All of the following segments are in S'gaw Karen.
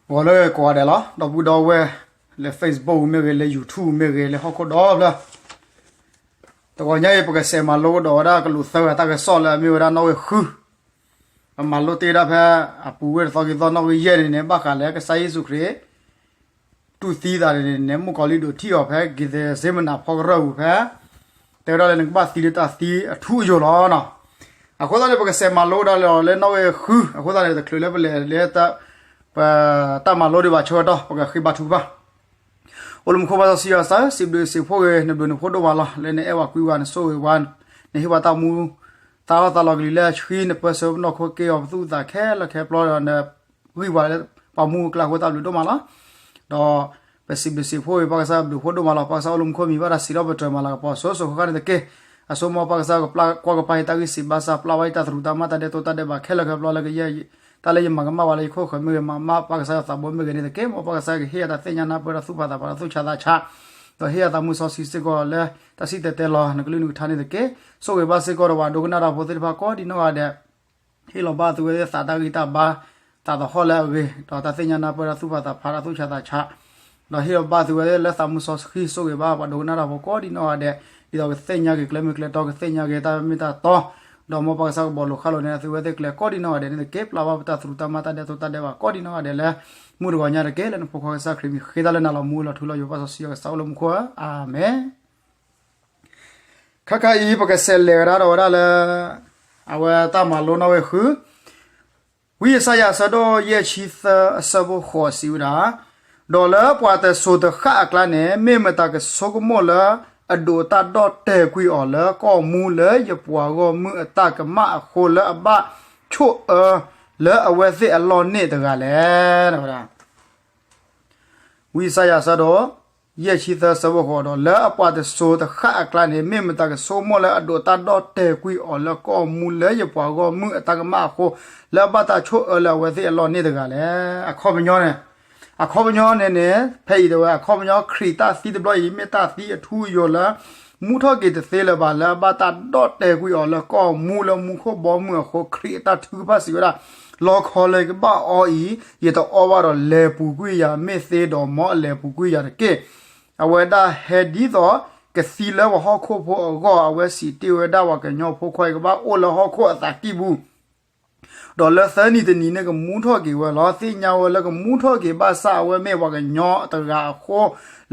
ဂီၤလၢကိးဂၤဒဲးလီၤ ဒီပုၢ်ဒီဝဲၢ် လၢ Facebook မ့ၢ်ဂ့ၤ လၢ YouTube မ့ၢ်ဂ့ၤ လၢဟီၣ်ခိၣ်ဒီဖျၢၣ်, တဂီၤညါအံၤ ပကစးမၤလိကဒီးဝဲဒၣ်ကလူးသၢဂၤတၢ်ကစီၣ်လၢအမ့ၢ်ဝဲဒၣ်နီၣ်ဂံၢ်ဃု, ပမၤလိတ့ၢ်ဒၣ်ဖဲအပူၤဝဲၢ်တသီခံသီနီၣ်ဂံၢ်ယဲၢ်န့ၣ်န့ၣ် ဘၣ်ဃးလၢကစၢ်ယ့ၣ်ၡူးခရံာ် တူၢ်သံသးန့ၣ်န့ၣ် မုၣ်ကီၤလံၢ်ဒိးထံၣ်အီၤဖဲ က့ၤသစ့မနၤဖီကရၢၢ်ပူၤဖဲ တဲဝဲဒၣ်လၢနကဘၣ်သံလၢတၢ်သံအထူအယိာ်လီၤ. အဃိသတးန့ၣ် ပကစးမၤလိဒၣ်လၢနီၣ်ဂံၢ်ဃု, အဃိသတးန့ၣ် တချုးလၢပလဲၤလၢ ပတၢ်မၤလိဒံးဘၣ်ဆၢကတီၢ် ပကဃ့ဘါထုကဖၣ်. အိၣ်လၢမူခိၣ်ဘၣ်စီဆှံယွၤကစၢ်, စံးဘျုးစံးဖှိၣ်ဂ့ၤ နဘျုးနဖှိၣ်ဒိၣ်မးလီၤ. လၢနအဲၣ်ဝဲကွံဝဲ နဆိၣ်ဂ့ၤဝဲ, နဟ့ၣ်ဝဲတၢ်မူသါထီၣ်သါလီၤကလံၤလၢအဆှံ, နပၢဆှၢပနီၢ်ခိက့ၢ်ဂီၤပသူၣ်ပသးခဲလၢာ်ခဲဆ့ဒီး နဂံၢ်ဝဲလၢပှၤမူအကျါအဃိ တၢ်ဘျုးဒိၣ်မးလီၤ. ဒီးပစံးဘျုးစံးဖှိၣ်ဂ့ၤ ပၢ်ကစၢ်ဘျုးဖှိၣ်ဒိၣ်မးလီၤ. ပၢ်ကစၢ်အိၣ်လၢမူခိၣ်မံၤဘၣ်တၢ်စံးထီၣ်ပတြၢၤမၤလၤကပီၤစိၤစိၤဃၣ်ဃၣ်န့ၣ်တက့ၢ်. အဆိကမိၣ်ပၢ်ကစၢ်ကပျၢ်ကွၢ်ကပၤအံၤတၢ်ဂံၢ်စံးဘၣ်ဆၣ် ပျၢ်ဝဲအံၤတၢ်သရူးတၢ်မၤတၢ်ဒဲးတိၢ်တၢ်ဒဲးဘးခဲလၢာ်ခဲဆ့လၢကယဲၢ် တၢ်လၢယမၤကမၣ်ဝဲလၢယခိၣ်ဃၢၤမ့ၢ်ဂ့ၤ မၤကမၣ်ပၢ်ကစၢ်ယွၤသးဘီမ့ၢ်ဂ့ၤန့ၣ်တက့ၢ်. မ်ပၢ်ကစၢ်ကဟ့ၣ်ယၤတၢ်သ့ၣ်ညါနၢ်ပၢၢ်တၢ်သူၣ်ဖးသးဖးတၢ်သူၣ်ဆါသးဆါ ဒီးဟ့ၣ်ယၤသးမူစီဆှံစ့ၢ်ကီးလၢတၢ်စံၣ်တဲၤတဲလီၤ နကလုၢ်နကထါန့ၣ်တက့ၢ်. ဆိၣ်ဂ့ၤဘၣ်စ့ၢ်ကီးဒီးပှၤဒိကနၣ်တၢ်ဖိသ့ၣ်တဖၣ်ကိးဒံးနီၢ်ဂၤဒဲး ဟ့ၣ်လီၤဘၣ်သုဝဲသးတၢ်ဂံၢ်တၢ်ဘါ သးသဟီၣ်လၢအဂ့ၤ ဒီးတၢ်သ့ၣ်ညါနၢ်ပၢၢ်တၢ်သူၣ်ဖးသးဖးတၢ်သူၣ်ဆါသးဆါ ဒီးဟ့ၣ်လီၤဘၣ်သုဝဲလၢသးမူစီဆှံ ဆိၣ်ဂ့ၤဘၣ်ပှၤဒိကနၣ်တၢ်ဖိကိးဒံးနီၢ်ဂၤဒဲး ဒ်သိးကသ့ၣ်ညါက့ၤကျဲမုၢ်ကျဲတီ ကသ့ၣ်ညါက့ၤတၢ်မ့ၢ်တၢ်တီ ဒီးမ်ပၢ်ကစၢ်ကဘီးလိာ်ဃၣ်လိာ်န့ၢ်သုဝဲသ့ၣ်ကျဲကိးဒံးနီၢ်ဂၤဒဲးန့ၣ်တက့ၢ်. ပျၢ်ဘၣ်ပတၢ်သရူးတၢ်မၤတၢ်ဒဲးတိၢ်တၢ်ဒဲးဘးကိးဒံးနီၢ်ဂၤဒဲးလၢ မုၢ်တဂီၤညါတက့ၢ်. လၢနဖိခွါကစၢ်ခရံာ်မံၤ ဃ့တၢ်လၢနၤလီၤ မူလီၤထူလီၤယိာ် ပၢ်စီဆှံယွၤကစၢ်အိၣ်လၢမူခိၣ်ဧၢ, အၤမ့ၣ်. ခဲခါအံၤ ပကစးလဲၤကဒါဒီးဝဲဒၣ်လၢ အဝဲတၢ်မၤလိနီၣ်ဂံၢ်ဃု, ဝံယၡါယၤအဆၢဒိၣ်ယဲၢ်ဆံသၢအဆၢဖိဃိးစံးဝဲဒၣ်, ဒီးလၢပှၤတစိၤတဃၣ်အကျါန့ၣ် မ့ၢ်မတၤကဆိကမိၣ်လၢအဒိးတၢ်ဒီၣ်တဲာ်ကွံာ်အီၤလၢကီၢ်မူလၢယပှၤဂီၢ်မုၢ်အတၢ်ကမၣ်အဃိ လၢအဘၣ်ဆိၣ်အၢလၢအဝဲသ့ၣ်အလီၢ်န့ၣ်တဂၤလဲၣ်. ဝံယၡါယၤအဆၢဒိၣ် ယဲၢ်ဆံသၢဆၢဖိဃိးဒီး လၢအပှၤတစိၤတဃၣ်အကျါန့ၣ် မ့ၢ်မတၤကဆိကမိၣ်လၢအဒိးတၢ်ဒီၣ်တဲာ်ကွံာ်အီၤလၢကီၢ်မူလၢယပှၤဂီၢ်မုၢ်အတၢ်ကမၣ်အဃိ လၢအဘၣ်တၢ်ဆိၣ်အၢလၢအဝဲသ့ၣ်အလီၢ်န့ၣ်တဂၤလဲၣ်. အခီပညီန့ၣ်, အခီပညီန့ၣ်န့ၣ် ဖဲအံၤတဲဝဲ အခီပညီခရံာ်တၢ်သံတဘျီအံၤ မ့ၢ်တၢ်သံအထူအယိာ်လၢ မူထီၣ်က့ၤတသ့လၢၤဘၣ် လၢအဘၣ်တၢ်ဒီၣ်တဲာ်ကွံာ်အီၤလၢကီၢ်မူလၢမူခိၣ်ဘီမုၢ်အဃိ ခရံာ်အတၢ်ထုကဖၣ်စံးဝဲဒၣ်, လီခီလၢယကဘၣ်အီအံၤ ယတအီဘၣ်ဒီးလဲၤပူၤကွံာ်ယၤ မ့ၢ်သ့ဒီးမ်အလဲၤပူၤကွံာ်ယၤတက့ၢ်. အဝဲဒၣ်ဟဲဒ်သိးကသံလၢပှၤဟီၣ်ခိၣ်ဖိအဂီၢ် အဝဲစံးတ့ၢ်ဝဲဒၣ် ပှၤကညီဖိခွါအံၤ ကဘၣ်အိၣ်လၢဟီၣ်ခိၣ်အသးကံၢ်ပူၤ ဒီးလၢသၢနံၤတနံၤန့ၣ် ကမူထီၣ်က့ၤဝဲလီၤ. သ့ၣ်ညါဝဲလၢကမူထီၣ်က့ၤဘၣ်ဆၣ် အဝဲမ့ၢ်ပှၤကညီတဂၤအဃိ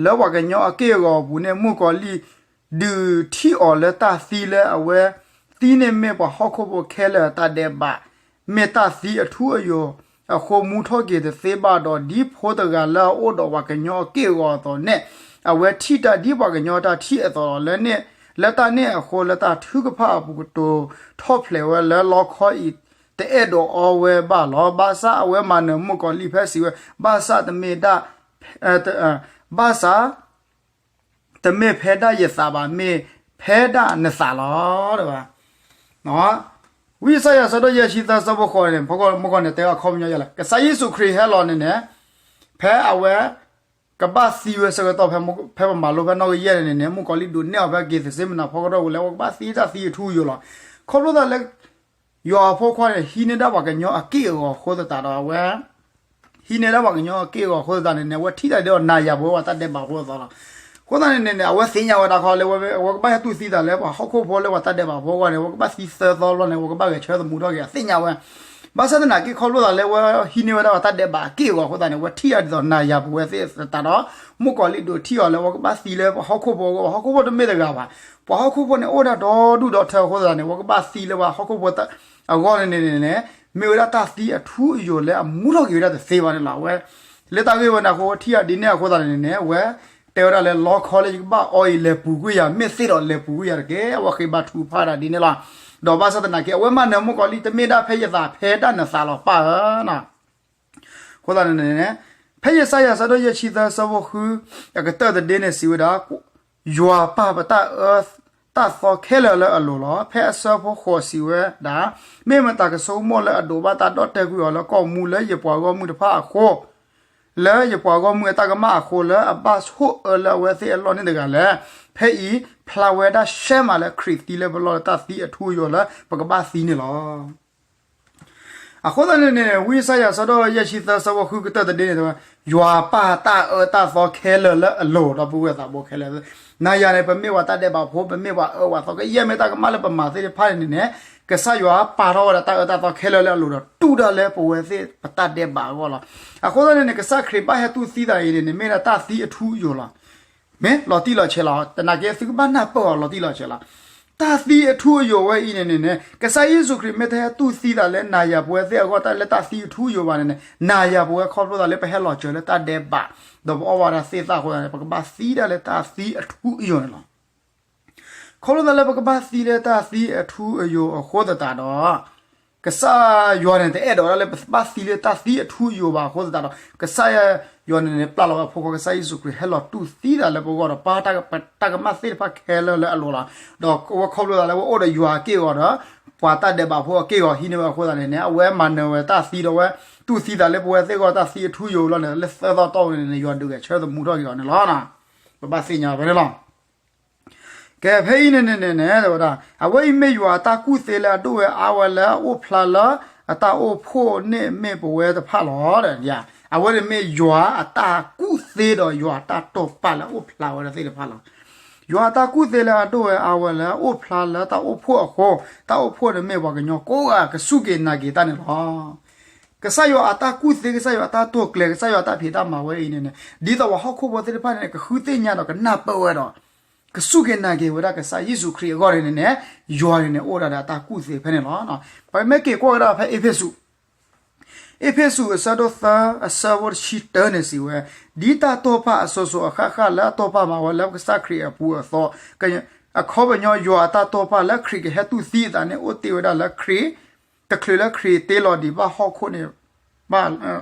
လၢပှၤကညီအက့ၢ်အဂီၤအပူၤန့ၣ် မုၣ်ကီၤလံၢ်ဒုးထံၣ်အီၤလၢတၢ်သံလၢအဝဲသံန့ၣ် မ့ၢ်ပှၤဟီၣ်ခိၣ်ဖိခဲလၢာ်အတၢ်ဒဲးဘး, မ့ၢ်တၢ်သံအထူအယိာ်အဃိ မူထီၣ်က့ၤတသ့ဘၣ်ဒီး ဒ်ဖိတဂၤလၢအအိၣ်ဒီးပှၤကညီအက့ၢ်အဂီၤအသိးန့ၣ် အဝဲထံၣ်တၢ်ဒ်ပှၤကညီတၢ်ထံၣ်အသိးလီၤ. လၢန့ၣ်, လၢတၢ်န့ၣ်အဃိ လၢတၢ်ထုကဖၣ်အပူၤ ကတိၤထီၣ်ဖျဲးဝဲလၢ လီခီအံၤ တအဲၣ်ဒိးအီဝဲဘၣ်လီၤ. ဘၣ်ဆၣ်အဝဲမၤနၢၤမုၣ်ကီၤလံၢ်ဖဲစံးဝဲ, ဘၣ်ဆၣ်တမ့ၢ်ဒၣ်, ဘၣ်ဆၣ် တမ့ၢ်ဖဲဒၣ်ယသးဘၣ်, မ့ၢ်ဖဲဒၣ်နသးလီၤ. ဝံယၡါယၤအဆၢဒိၣ်ယဲၢ်ဆံသၢဆၢဖိဃိးန့ၣ် မုၣ်ကီၤန့ၣ်တဲအခီပညီယဲလီၤ. ကစၢ်ယ့ၣ်ၡူးခရံာ်ဟဲလီၤန့ၣ်န့ၣ် ဖဲအဝဲ ကဘၣ်သံဝဲဆၢကတီၢ် ဖဲပမၤလိဖဲနီၣ်ဂံၢ်ယဲၢ်န့ၣ်န့ၣ် မုၣ်ကီၤလံၢ်ဒုးနဲၣ်အီၤဖဲက့ၤသစ့မနၤဖီကရၢၢ်ပူၤလၢ အဝဲကဘၣ်သံတၢ်သံအထူအယိာ်လီၤ. ခီဖျိသးလၢ ယွၤအဖိခွါန့ၣ် ဟံးန့ၢ်ဒၣ်ပှၤကညီအက့ၢ်အဂီၤအဃိသတးဒီး အဝဲ ဟံးန့ၢ်ဒၣ်ပှၤကညီအက့ၢ်အဂီၤအဃိသတးန့ၣ်န့ၣ် အဝဲထံၣ်တၢ်ဒ်သိးနၤယၤပဝဲပှၤတၢ်ဒဲးဘးဖိအသိးလီၤ. အဃိသတးန့ၣ်န့ၣ် အဝဲသ့ၣ်ညါဝဲဒၣ်ခီလၢ အဝဲကဘၣ်ဟဲတူၢ်သံသးလၢပှၤဟီၣ်ခိၣ်ဖိလၢပှၤတၢ်ဒဲးဘးဖိအဂီၢ်န့ၣ် အဝဲကဘၣ်သံသၢသီဘျီန့ၣ် အဝဲကဘၣ်ဂဲၤဆၢသမူထီၣ်က့ၤ အသ့ၣ်ညါဝဲ ဘၣ်ဆၣ်သနာ်က့ ခီဖျိသးလၢအဝဲဟံးန့ၢ်ဝဲဒၣ်ပှၤတၢ်ဒဲးဘးအက့ၢ်အဂီၤအဃိသတးန့ၣ် အဝဲထံၣ်တၢ်ဒ်သိးနၤယၤပဝဲသ့ၣ်သတးဒီး မုၣ်ကီၤလံၢ်ဒုးထံၣ်အီၤလၢအဝဲကဘၣ်သံလၢပှၤဟီၣ်ခိၣ်ဖိအဂီၢ်, ပှၤဟီၣ်ခိၣ်ဖိတမ့ၢ်တဂၤဘၣ်. ပှၤဟီၣ်ခိၣ်ဖိန့ၣ်အိၣ်ဒၣ်ဒီဒူၣ်ဒီထၢအဃိသတးန့ၣ် အဝဲကဘၣ်သံလၢပှၤဟီၣ်ခိၣ်ဖိအဂီၢ်န့ၣ်န့ၣ်န့ၣ် မ့ၢ်ဝဲဒၣ်တၢ်သံအထူအယိာ်လၢအမူထီၣ်က့ၤဝဲဒၣ်တသ့ဘၣ်န့ၣ်လီၤ. အဝဲ လၢတၢ်ဂ့ၢ်ဝဲန့ၣ်အဃိ ထံၣ်အီၤဒ်န့ၣ်အဃိသတးန့ၣ်န့ၣ် အဝဲ တဲဝဲဒၣ်လၢ လီခီလၢယကဘၣ်အီ ယလဲၤပူၤကွံာ်ယၤ မ့ၢ်သ့ဒီးလဲၤပူၤကွံာ်ယၤတက့ၢ်. အဝဲဃ့ဘါထုကဖၣ်ဒၣ်ဒ်န့ၣ်လီၤ. ဒီးဘၣ်ဆၣ်သနာ်က့ အဝဲမၤနၢၤမုၣ်ကီၤလံၢ် တမ့ၢ်ဒၣ်ဖဲယသး ဖဲဒၣ်နသးလီၤ ပၢ်ဧၢ. အဃိသတးန့ၣ်န့ၣ် ဖဲယၡါယၤအဆၢဒိၣ်ယဲၢ်ဆံသၢဆၢဖိဃု အကတၢၢ်တဒ့န့ၣ်စံးဝဲဒၣ် ယွၤပာ်ပတၢ်အၢတၢ်သီခဲလၢာ်လၢအလိၤလီၤ. ဖဲအဆၢဖိဃိးစံးဝဲဒၣ်, မ့ၢ်မတၤကဆိကမိၣ်လၢအဒိးဘၣ်တၢ်ဒီၣ်တဲာ်ကွံာ်အီၤလၢကီၢ်မူလၢယပှၤဂီၢ်မုၢ်တဖၣ်အဃိ, လၢယပှၤဂီၢ်မုၢ်အတၢ်ကမၣ်အဃိ လၢအဘၣ်ဆိၣ်အၢလၢအဝဲသ့ၣ်အလီၢ်န့ၣ်တဂၤလဲၣ်. ဖဲအံၤ ဖျါဝဲဒၣ်ရှဲမးလၢခရံာ်သံလၢပလီၢ်လၢတၢ်သံအထူအယိာ်လၢပကဘၣ်သံန့ၣ်လီၤ. အဃိသတးန့ၣ်န့ၣ် ဝံယၡါယၤ ဆၢဒိၣ်ယဲၢ်ဆံသၢ ဆၢဖိဃုကတၢၢ်တဒ့န့ၣ် ယွၤပာ်တၢ်အၢတၢ်သီခဲလၢာ်လၢအလိၤ ဒီပုၢ်ဝဲၢ်သးဘိခဲလၢာ်, နၤယၤန့ၣ် ပမ့ၢ်ပှၤတၢ်ဒဲးဘးဖိ ပမ့ၢ်ပှၤအၢပှၤသီ ကယဲၢ်မ့ၢ်တၢ်ကမၣ်လၢပမၤသ့ၣ်တဖၣ်န့ၣ်န့ၣ်န့ၣ် ကစၢ်ယွၤပာ်ထီၣ်ဝဲဒၣ်တၢ်အၢတၢ်သီခဲလၢာ်လၢအလိၤဒီး တူၢ်တၢ်လၢပဝဲသ့ၣ်ပတၢ်ဒဲးဘးအဂီၢ်လီၤ. အဃိသတးန့ၣ်န့ၣ် ကစၢ်ခရံာ်ဘၣ်ဟဲတူၢ်သံသးအံၤန့ၣ်န့ၣ် မ့ၢ်ဒၣ်တၢ်သံအထူအယိာ်လီၤ. မ့ၢ်လီၤတံၢ်လီၤဆဲးလီၤ, သနာ်က့သုကဘၣ်နၢ်ပၢၢ်အီၤလီၤတံၢ်လီၤဆဲးလီၤ. တၢ်သံအထူအယိာ်ဝဲအံၤန့ၣ်န့ၣ်န့ၣ် ကစၢ်ယ့ၣ်ၡူးခရံာ်မ့ၢ်တဟဲတူၢ်သံသးလၢနၤယၤပဝဲသ့ၣ်အဂီၢ် တၢ်လၢတၢ်သံအထူအယိာ်ဘၣ်န့ၣ်န့ၣ် နၤယၤပဝဲခီဖျိသးလၢပဟဲလီၤစၢၤလၢတၢ်ဒဲးဘး ဒီးပအီၣ်ဘၣ်တၢ်သ့ၣ်သၣ်အဃိသတးန့ၣ် ပကဘၣ်သံဒၣ်လၢတၢ်သံအထူအယိာ်န့ၣ်လီၤ. ခီဖျိသးလၢပကဘၣ်သံလၢတၢ်သံအထူအယိာ်အဃိသတးဒီး ကစၢ်ယွၤန့ၣ် တအဲၣ်ဒိးဒၣ်လၢပဘၣ်သံလၢတၢ်သံအထူအယိာ်ဘၣ်အဃိသတးဒီး ကစၢ်ယွၤန့ၣ်န့ၣ် ပျၢ်လီၤဝဲအဖိခွါကစၢ်ယ့ၣ်ၡူးခရံာ် ဟဲလီၤတူၢ်သံသးလၢပဂီၢ်ဒီး ပာ်တၢ်ကမၣ်သ့ၣ်တဖၣ်ခဲလၢာ်လၢအလိၤလီၤ. ဒီးအဝဲခီဖျိသးလၢအဝဲအိၣ်ဒီးယွၤအက့ၢ်အဂီၤဒီး ပှၤတၢ်ဒဲးဘးဖိအက့ၢ်အဂီၤဟံးန့ၢ်ဝဲအဃိသတးန့ၣ်န့ၣ် အဝဲမၤနၢၤဝဲတၢ်သံဒီးဝဲ တူၢ်သံသးလၢပဝဲသ့ၣ်အဂီၢ်တၢ်သံအထူအယိာ်လီၤန့ၣ် လၢသၢသီတီၢ်ဝဲန့ၣ်န့ၣ် ယွၤဒုးဂဲၤဆၢသမူထီၣ်က့ၤအီၤန့ၣ်လီၤ. ပဘၣ်သ့ၣ်ညါဖဲန့ၣ်လီၤ. ကဲ ဖဲအံၤန့ၣ်န့ၣ်န့ၣ် တဲဝဲဒၣ် အဝဲအံၤမ့ၢ်ယွၤအတၢ်ကူၣ်သ့လၢအဒိၣ်ဝဲအါဝဲလၢအအိၣ်ဖျါလၢအတၢ်အိၣ်ဖှိၣ်န့ၣ်မ့ၢ်ပဝဲတဖၣ်လီၤ. အဝဲန့ၣ်မ့ၢ်ယွၤအတၢ်ကူၣ်သ့ဒီးယွၤအတၢ်တိာ်ပာ်လၢအအိၣ်ဖျါဝဲဒၣ်သ့ၣ်တဖၣ်လီၤ. ယွၤအတၢ်ကူၣ်သ့လၢအဒိၣ်ဝဲအါဝဲလၢအအိၣ်ဖျါလၢတၢ်အိၣ်ဖှိၣ်အဃိ, တၢ်အိၣ်ဖှိၣ်န့ၣ်မ့ၢ်ပှၤကညီကိးဂၤကစူၢ်က့ၤနာ်က့ၤတၢ်န့ၣ်လီၤ. ကစၢ်ယွၤအတၢ်ကူၣ်သ့, ကစၢ်ယွၤအတၢ်တိာ်ကျဲၤ, ကစၢ်ယွၤအတၢ်ဖံးတၢ်မၤဝဲအံၤန့ၣ်န့ၣ် ဒ်သိးပှၤဟီၣ်ခိၣ်ဖိသ့ၣ်တဖၣ်န့ၣ် ကဃုသ့ၣ်ညါဒီးကနၢ်ပၢၢ်ဝဲဒီး ကစူၢ်က့ၤနာ်က့ၤဝဲဒၣ်ကစၢ်ယ့ၣ်ၡူးခရံာ်အဂီၢ်န့ၣ်န့ၣ်န့ၣ် ယွၤန့ၣ်န့ၣ် အိၣ်ဒၣ်ဒီးအတၢ်ကူၣ်သ့ဖဲန့ၣ်လီၤ. ပမ့ၢ်က့ၤကွၢ်ကဒါဖဲအ့းဖ့းစူး, အ့းဖ့းစူးအဆၢဒိၣ်သၢ အဆၢဖိတဆံတၢန့ၣ်စံးဝဲ, ဒ်တၢ်တိာ်ပာ်အစိၤစိၤအဃၣ်ဃၣ်လၢအတိာ်ပာ်မၤဝဲလၢကစၢ်ခရံာ်အပူၤအသိး, အခီပညီယွၤအတၢ်တိာ်ပာ်လၢခရံာ်ကဟဲတူၢ်သံအသးန့ၣ် အိၣ်တ့ၢ်ဝဲဒၣ်လၢခရံာ် တချုးလၢခရံာ်တ့လီၤဒံးဘၣ်ဟီၣ်ခိၣ်န့ၣ်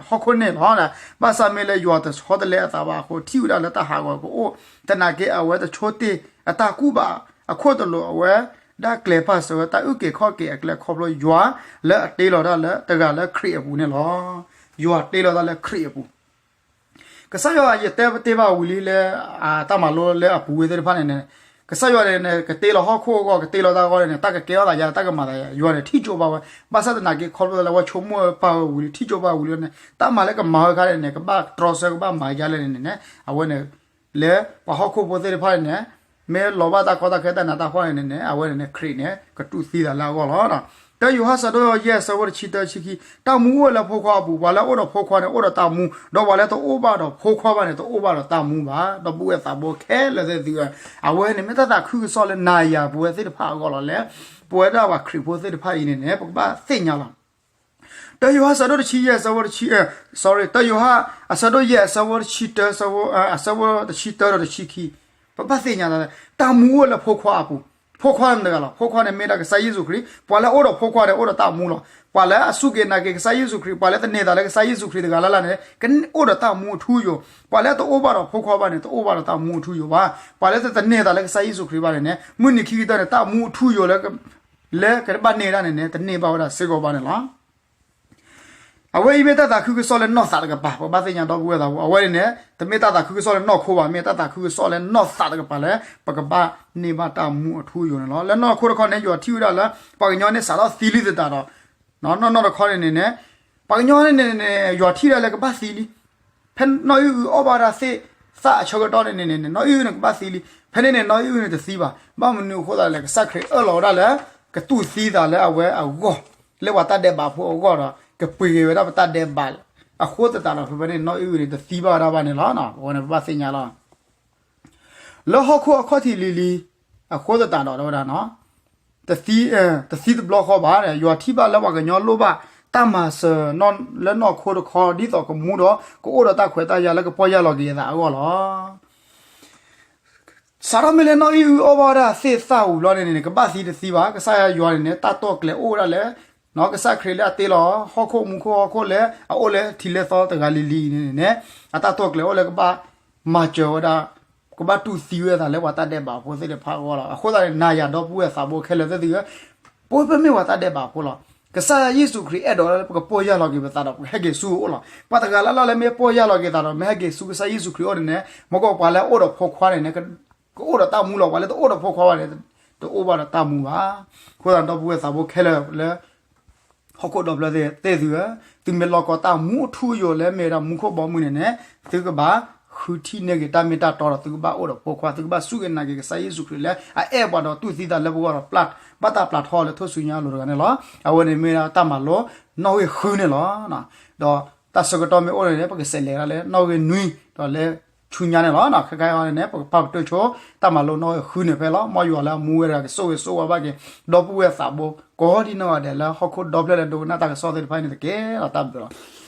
ဟီၣ်ခိၣ်န့ၣ်လီၤ. ဘၣ်ဆၣ်မ့ၢ်လၢယွၤတဆီတလဲအသးဘၣ်အဃိ ထံၣ်ဝဲဒၣ်လၢတၢ်ဟးဂီၤကအိၣ်, သနာ်က့အဝဲတဆိတ့ၢ်အတၢ်ကူၣ်ဘၣ်အခိၣ်တလိာ် အဝဲဒၣ်ကျဲၤပာ်စၢၤဝဲတၢ်အုၣ်က့ၤခီၣ်က့ၤအကျဲခီဖျိယွၤလၢအတ့လီၤတၢ်လၢတဂၤလၢခရံာ်အပူၤန့ၣ်လီၤ. ယွၤတ့လီၤတၢ်လၢခရံာ်အပူၤ ကစၢ်ယွၤယတဲတ့ၢ်ဘၣ်ဝံၤလံလၢ တၢ်မၤလိလၢအပူၤဝဲသ့ၣ်တဖၣ်န့ၣ်န့ၣ်, ကစၢ်ယွၤန့ၣ်န့ၣ် ကတ့လီၤဟီၣ်ခိၣ်အဂီၢ် ကတ့လီၤတၢ်အဂီၢ်န့ၣ်န့ၣ် တၢ်ကကဲထီၣ်သးယါ တၢ်ကမၤသးယါ ယွၤန့ၣ်ထံၣ်ကၠိဘၣ်ဝဲ, ဘၣ်ဆၣ်သနာ်က့ခီဖျိလၢအဝဲဆိကမိၣ်ပာ်ဝဲဝံၤလံ ထံၣ်ကၠိဘၣ်ဝံၤလံန့ၣ် တၢ်မၤလၢကမၤဝဲခါန့ၣ်န့ၣ် ကဘၣ်တြီဆၢကဘၣ်မၤယါလဲၣ်န့ၣ်န့ၣ် အဝဲန့ၣ် လၢပှၤဟီၣ်ခိၣ်ဖိသ့ၣ်တဖၣ်န့ၣ်န့ၣ် မ့ၢ်လီၤဘၣ်တၢ်ကီတၢ်ခဲတၢ်နးတၢ်ဖှီၣ်န့ၣ်န့ၣ်န့ၣ် အဝဲန့ၣ်န့ၣ် ခရံာ်န့ၣ် ကတူၢ်သံသးလၢအဂီၢ်လီၤ. တၢယိၤဟၣ်ဆၢဒိၣ်ယဲၢ်ဆၢဖိတဆံတၢဆံခံ, တၢ်မူအိၣ်ဝဲလၢဖိခွါအပူၤ, ပှၤလၢအအိၣ်ဒီးဖိခွါန့ၣ် အိၣ်ဒီးတၢ်မူ, ဒီးပှၤလၢတအိၣ်ဘၣ်ဒီးဖိခွါဘၣ်န့ၣ် တအိၣ်ဘၣ်ဒီးတၢ်မူဘၣ်. ဒီပုၢ်ဝဲၢ်သးဘိခဲလၢာ်သ့ၣ်သုဧၢ, အဝဲန့ၣ်မ့ၢ်တၢ်သးခုကစီၣ်လၢနၤယၤပဝဲသ့ၣ်တဖၣ်အဂီၢ်လီၤ. လၢပဝဲဒၣ်ပှၤခရံာ်ဖိသ့ၣ်တဖၣ်အံၤန့ၣ်န့ၣ် ပကဘၣ်သ့ၣ်ညါလီၤ. တၢယိၤဟၣ်အဆၢဒိၣ်တဆံယဲၢ်အဆၢဖိတဆံ, sorry, တၢယိၤဟၣ်အဆၢဒိၣ်ယဲၢ်အဆၢဖိတဆံတၢ, အဆၢဖိတဆံတၢဒီးတဆံခံ, ပဘၣ်သ့ၣ်ညါလီၤ, တၢ်မူအိၣ်လၢဖိခွါအပူၤ, ဖိခွါမတၤတဂၤလီၤ, ဖိခွါန့ၣ်မ့ၢ်ဒၣ်ကစၢ်ယ့ၣ်ၡူးခရံာ်, ပှၤလၢအအိၣ်ဒီးဖိခွါန့ၣ် အိၣ်ဒီးတၢ်မူလီၤ. ပှၤလၢအစူၢ်က့ၤနာ်က့ၤကစၢ်ယ့ၣ်ၡူးခရံာ်, ပှၤလၢတန့ၢ်သးလၢကစၢ်ယ့ၣ်ၡူးခရံာ်တဂၤလၢ်လၢ်န့ၣ် ကအိၣ်ဒီးတၢ်မူအထူအယိာ်, ပှၤလၢတအိၣ်ဘၣ်ဒီးဖိခွါဘၣ်န့ၣ် တအိၣ်ဘၣ်ဒီးတၢ်မူအထူအယိာ်ဘၣ်, ပှၤလၢတန့ၢ်သးလၢကစၢ်ယ့ၣ်ၡူးခရံာ်ဘၣ်န့ၣ်န့ၣ် မုၢ်နံၤခံကတၢၢ်န့ၣ် တၢ်မူအထူအယိာ်လၢ လၢကဘၣ်န့ၢ်ဒၣ်န့ၣ်န့ၣ် တန့ၢ်ဘၣ်ဝဲဒၣ်စ့ၢ်ကီးဘၣ်န့ၣ်လီၤ. အဝဲအံၤမ့ၢ်တၢ်သးခုကစီၣ်လၢနီၢ်သးတကပၤ, ပဘၣ်သ့ၣ်ညါဒီပုၢ်ဝဲၢ်သးဘိ, အဝဲန့ၣ်န့ၣ် တမ့ၢ်တၢ်သးခုကစီၣ်လၢနီၢ်ခိဘၣ်, မ့ၢ်တၢ်သးခုကစီၣ်လၢနီၢ်သးတကပၤလၢ ပကဘၣ်န့ၢ်ဘၣ်တၢ်မူအထူအယိာ်န့ၣ်လီၤ. လၢနီၢ်ခိတခီန့ၣ် ယွၤထံၣ်ဝဲဒၣ်လၢ ပှၤကညီန့ၣ်စးထီၣ်သံလံသတးဒီး နီၢ်နီၢ်တခီန့ၣ်န့ၣ်န့ၣ် ပှၤကညီန့ၣ်န့ၣ်န့ၣ် ယွၤထံၣ်ဒၣ်လၢကဘၣ်သံလံ. ဖဲနီၢ်အံၣ်အုၣ်အီၣ်ဘၣ်ဒၣ်သ့ၣ်သၣ်အဆၢကတီၢ်န့ၣ်န့ၣ်န့ၣ် နီၢ်အံၣ်အုၣ်န့ၣ်ကဘၣ်သံလံ. ဖဲန့ၣ်န့ၣ် နီၢ်အံၣ်အုၣ်န့ၣ်တသံဘၣ်. ဘၣ်မနုၤအဃိသတးလဲၣ်, ကစၢ်ခရံာ်အၢၣ်လီၤဝဲဒၣ်လၢ ကတူၢ်သံသးလၢအဝဲအဂီၢ်, လၢပှၤတၢ်ဒဲးဘးဖိအဂီၢ်ဒီး ကပှ့ၤက့ၤဝဲဒၣ်ပတၢ်ဒဲးဘးအဃိသတးဒီး ဖဲဖဲန့ၣ် နီၢ်အံၣ်အုၣ်န့ၣ် တသံဘၣ်ဝဲဒၣ်ဘၣ်န့ၣ်လီၤ. အဝဲန့ၣ် ပဘၣ်သ့ၣ်ညါလီၤ. လၢဟီၣ်ခိၣ်အခီၣ်ထံးလံၤလံၤ အဃိသတးဒီး တဲဝဲဒၣ် တသံ, တသံတဘျီဃီဘၣ်. ယွၤထံၣ်ဘၣ်လၢပှၤကညီလိၣ်ဘၣ်တၢ်မၤစၢၤလၢနီၢ်ခိတခီ ဒ်သိးကမူဒီး ကအိၣ်ဒီးတၢ်ခွဲးတၢ်ယာ်လၢကပီၢ်ယၢ်လီၤက့ၤအသးအဂီၢ်လီၤ. စးထီၣ်မ့ၢ်လၢနီၢ်အံၣ်အုၣ်အီၣ်ဘၣ်ဝဲဒၣ်သ့ၣ်သၣ်ဝံၤလီၤန့ၣ်န့ၣ် ကဘၣ်သံတသံဘၣ်. ကစၢ်ယွၤန့ၣ်န့ၣ် တၢ်တိာ်ကျဲၤအိၣ်ဝဲဒၣ်လၢ ကစၢ်ခရံာ်လၢအတ့လီၤ ဟီၣ်ခိၣ်မူခိၣ်ဟီၣ်ခိၣ်လၢ အအိၣ်လၢထံးလၢသီတဂၤလံၤလံၤန့ၣ်န့ၣ် အတၢ်တိာ်ကျဲၤအိၣ်လၢကဘၣ်မၤစၢၤဝဲဒၣ် ကဘၣ်တူၢ်သံဝဲအသးလၢပှၤတၢ်ဒဲးဘးဖိသ့ၣ်တဖၣ်အဂီၢ်လီၤ. အဃိသတးန့ၣ် နၤယၤဒီပုၢ်ဝဲၢ်သးဘိခဲလၢာ်သ့ၣ်သုဧၢ, ပဝဲပမ့ၢ်ပှၤတၢ်ဒဲးဘးဖိလီၤ. ကစၢ်ယ့ၣ်ၡူးခရံာ်အဲၣ်ဒိးလၢပကပီၢ်ယၢ်လီၤက့ၤပသးဒီး ပကဟဲက့ၤဆူအအိၣ်လီၤ. ပှၤတဂၤလၢ်လၢ်လၢမ့ၢ်ပီၢ်ယၢ်လီၤက့ၤသးဒီး မ့ၢ်ဟဲက့ၤဆူကစၢ်ယ့ၣ်ၡူးခရံာ်အအိၣ်န့ၣ်န့ၣ် မ့ၢ်ကီးပှၤလၢအအိၣ်ဒီးဖိခွါန့ၣ်န့ၣ် ကအိၣ်ဒီးတၢ်မူလီၤ. ပှၤလၢတအိၣ်ဒီးဖိခွါဘၣ်န့ၣ် တအိၣ်ဘၣ်ဒီးတၢ်မူဘၣ်. အဃိသတးဒီပုၢ်ဝဲၢ်သးဘိခဲလၢာ်လၢ ဟီၣ်ခိၣ်ဒီဖျၢၣ်သ့ၣ်သုဧၢ, သုမ့ၢ်လီၤကီတၢ်မူအထူအယိာ်လၢမ့ၢ်ဝဲဒၣ်မူခိၣ်ဘီမုၢ်န့ၣ်န့ၣ်, သုကဘၣ်ဃုထံၣ်န့ၢ်က့ၤတၢ်မ့ၢ်တၢ်တီဒီး သုကဘၣ်အိၣ်ဒီးဖိခွါ, သုကဘၣ်စူၢ်က့ၤနာ်က့ၤကစၢ်ယ့ၣ်ၡူးခရံာ်လၢအအဲၣ်ပှၤဒီးတူၢ်သံသးလၢပဂီၢ်ဒီး ဘၣ်တၢ်ပျၢ်ထီအီၤလၢထူၣ်စုညါအလိၤတဂၤန့ၣ်လီၤ. အဝဲန့ၣ်မ့ၢ်ဝဲဒၣ်တၢ်မၤလိနီၣ်ဂံၢ်ဃုန့ၣ်လီၤ. ဒီးတၢ်ဆၢကတီၢ်မ့ၢ်အိၣ်န့ၣ် ပကစးလဲၤဒၣ်လၢနီၣ်ဂံၢ်နွံ ဒီးလၢဆူညါန့ၣ်လီၤ. ခဲခါအံၤန့ၣ် ပကပာ်ပတုာ်ဆိ တၢ်မၤလိနီၣ်ဂံၢ်ဃုန့ၣ်ဖဲလီၤ. မ်ယွၤလၢအမူဝဲတဂၤ ကဆိၣ်ဂ့ၤဆိၣ်ဝါဘၣ်က့ၤ ဒီပုၢ်ဝဲၢ်သးဘိ ကိးဒ်နီၢ်ဂၤဒဲးလၢဟီၣ်ခိၣ်ဒီဖျၢၣ်လၢဒိကနၣ်တၢ်ကစီၣ်သ့ၣ်တဖၣ်အံၤန့ၣ်တက့ၢ်. ဒီးတၢ်ဘျုးလီၤ.